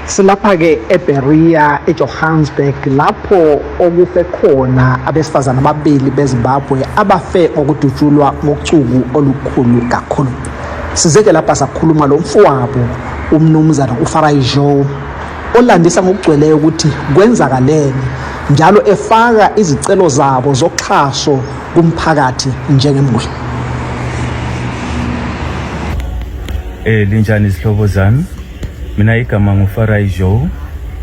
Silapha-ke eBerea eJohannesburg lapho okufe khona abesifazane ababili beZimbabwe abafe ngokudutshulwa ngocuku olukhulu kakhulu. Size-ke lapha sakhuluma lo mfowabo umnumzana uFarai Zhou olandisa ngokugcweleyo ukuthi kwenzakaleni njalo efaka izicelo zabo zoxhaso kumphakathi njengemuli. Linjani izihlobo zami? Mina igama nguFarai Zhou.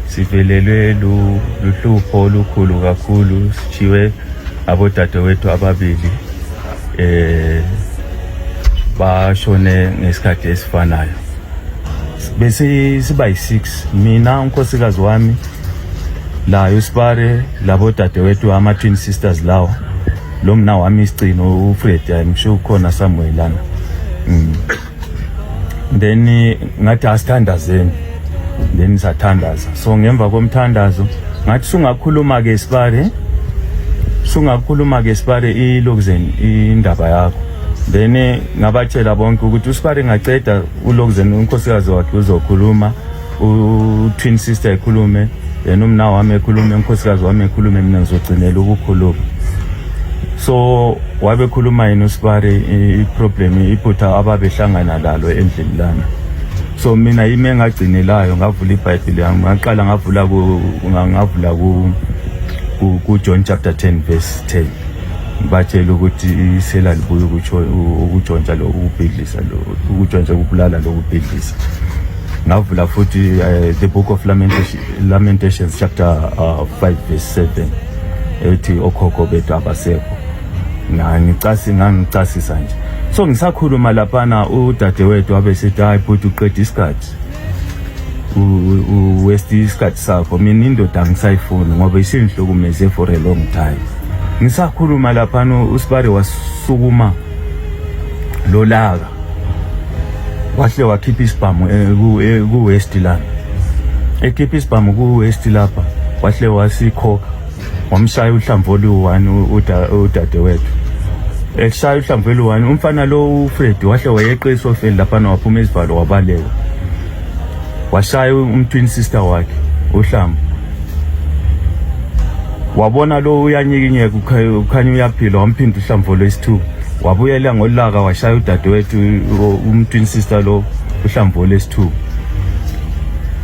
Sivelelwe luhlupho olukhulu kakhulu, sithiwe abodadewethu ababili bashone ngesikhathi esifanayo. Bese siba yi-6, mina, unkosikazi wami, layo usibare, labo dadewethu ama-twin sisters lawo, lo mna wami isicino uFred, I'm sure ukhona somewhere lana. Then ngathi asithandazeni, then sathandaza. So ngemva komthandazo ngathi sungakhuluma ke sibare, sungakhuluma ke sibare ilokuzeni indaba yakho. Then ngabatshela bonke ukuthi usibare ngaceda ulokuzeni unkosikazi wakhe uzokhuluma, u-twin sister ekhulume, then umna wami ekhulume, unkosikazi wami ekhulume, mina ngizogcinela ukukhuluma. So wabe khuluma yena usibare i-problem, iphutha ababehlangana lalo endlini lana. So mina yimi engagcinelayo, ngavula iBhayibheli yami, ngaqala ngavula ku ngavula ku John chapter 10 verse 10, ngibatshela ukuthi isela libuya ukutsho ukutshontsha lo ukubhidlisa lo ukutshontsha, ukubulala lokubhidlisa. Ngavula futhi the book of Lamentations chapter 5 verse 7 ethi okhokho bethu abasekho. Ngicasi ngangicasisa nje. So ngisakhuluma laphana, udadewethu wabe sithi, "Hayi bhuti, uqeda isikhathi, u-waste isikhathi sakho. Mina indoda angisayifuni ngoba isingihlukumeze for a long time." Ngisakhuluma laphana, usibari wasukuma lolaka, wahle wakhipha isibhamu ku-waist lana, ekhipha isibhamu ku-waist lapha, wahle wasikhokha, wamshaya uhlamvu oluyi-one udadewethu. Eshaya uhlamvu oluyi-one, umfana lo uFred wahle wayeqa esofeni laphana, waphuma isivalo, wabaleka, washaya umtwin sister wakhe uhlamvu. Wabona lo uyanyikinyeka, ukhanya uyaphila, wamphinda uhlamvu lwesithu. Wabuyela ngolaka, washaya udadewethu umtwin sister lo uhlamvu lwesithu.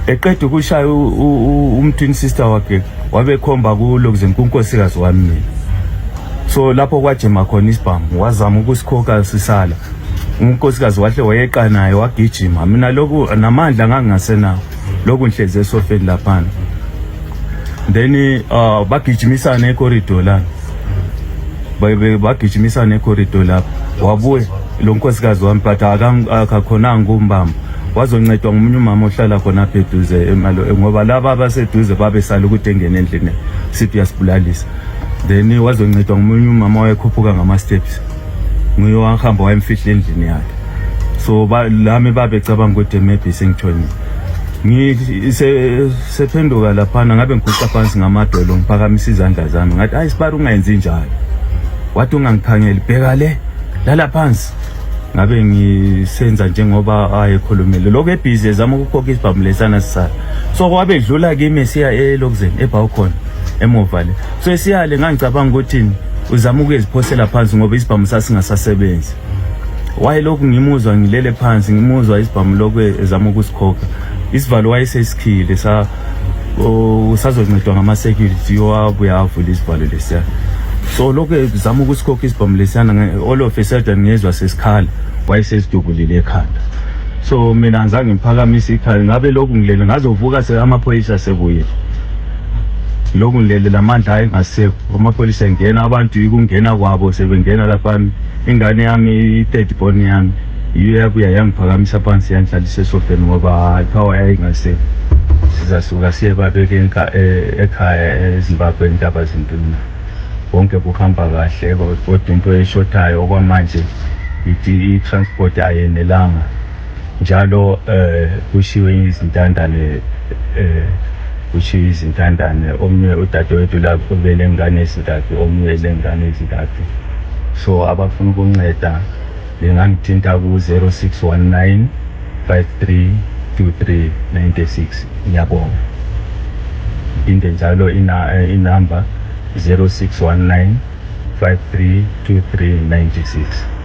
Eqeda ukushaya umtwin sister wakhe, wabekhomba kulo kuze kunkosikazi wami mina. So lapho kwajema khona isibhamu, wazama ukusikhokha sisala. Unkosikazi wahle wayeqa naye, wagijima. Mina lokhu namandla ngangingasenawo, lokhu ngihlezi esofeni laphana. Then bagijimisana ecorridor lana, bagijimisana ecorridor lapha, wabuya lo nkosikazi wami, but akakhonanga ukumbamba. Wazoncedwa ngomunye umama ohlala khona apha eduze emalo, ngoba laba abaseduze babesala ukuthi engene endlini, sithi uyasibulalisa. Then wazoncedwa ngomunye umama wayekhuphuka ngama-steps, nguye wahamba wayemfihla endlini yakhe. So lami babecabanga ukuthi maybe sengitshonile. Sephenduka laphana, ngabe ngiguqa phansi ngamadolo, ngiphakamisa izandla zami, ngathi, "Hayi sibari, ungayenzi njalo." Wathi, "Ungangikhangeli, bheka le, lala phansi." Ngabe ngisenza njengoba ayekhulumile, lokhu ebhizi ezama ukukhokha isibhamu lesana sisala. So kwabe edlula kimi esiya elokuzeni ebalcony emuva le. So esiyale, ngangicabanga ukuthi uzama ukuziphosela phansi ngoba isibhamu sasingasasebenzi. Wayelokhu ngimuzwa ngilele phansi, ngimuzwa isibhamu lokhu ezama ukusikhokha. Isivalo wayesesikhile, sa usazoncedwa ngama-security, wabuya avula isivalo lesiya. So lokhu ezama ukusikhokha isibhamu lesiyana, all of a sudden ngezwa sesikhala, wayesesidubulile ekhanda. So mina angizange ngiphakamise ikhanda, ngabe lokhu ngilele, ngazovuka amaphoyisa sebuyile. Lokhu ngilele, lamandla ayengasekho. Amapholisa engena, abantu ikungena kwabo sebengena laphana. Ingane yami, i-third born yami, yiyo yabuya yangiphakamisa phansi, yangihlalisa esofeni ngoba ipower yayingasekho. Sizasuka siye babeke ekhaya eZimbabwe, eNtabazinduna. Konke kuhamba kahle, kodwa into eshotayo okwamanje ithi i-transport ayenelanga njalo. Kushiwe izintandane, kushiwe izintandane. Omunye udadewethu la ubelengane ezintathu, omunye elengane ezintathu. So abafuna ukunceda bengangithinta ku-0619 53 23 96. Ngiyabonga. Ngiphinde njalo inamba 0619 53 23 96.